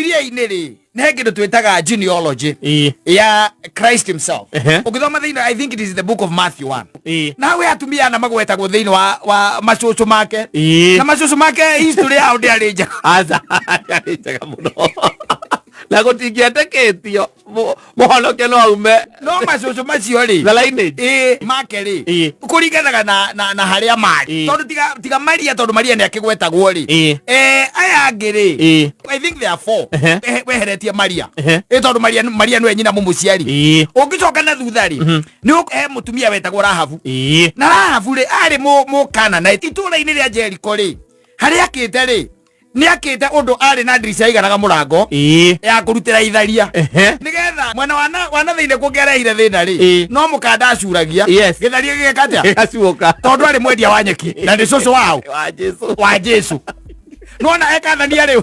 Bibilia-inĩ rĩ, nĩ he kĩndũ twĩtaga genealogy ya Christ himself. Ũngĩthoma thĩinĩ, I think it is the book of Matthew 1. Na hau he atumia ana magwetagwo thĩinĩ wa macũcũ make. Na macũcũ make history yao ndĩarĩ njega. Aca, yarĩ njega mũno na gũtingĩetĩkĩtio mũhonokia no aume No macũcũ macio rĩ, the lineage. Ĩ make rĩ, kũringanaga na harĩa marĩ. Tondũ tiga Maria, tondũ Maria nĩ akĩgwetagwo rĩ, aya angĩ rĩ, I think there are four. Weheretie Maria. Ĩ tondũ Maria nĩwe nyina mũmũciari. Ũngĩcoka na thutha rĩ, nĩ he mũtumia wetagwo Rahabu. Na Rahabu rĩ, arĩ mũkanana itũũra-inĩ rĩa Jericho rĩ, harĩa akĩte rĩ, nĩ akĩte ũndũ arĩ na ndirica yaiganaga mũrango ya kũrutĩra itharia, nĩgetha mwena wa na thĩinĩ kũngĩarehire thĩna rĩ, no mũkanda acuragia, gĩtharia gĩgeka atĩa? Gĩgacuũka. Tondũ arĩ mwendia wa nyeki na nĩ cũcũ wao wa Jesu. Wa Jesu. Nona ekathania rĩu.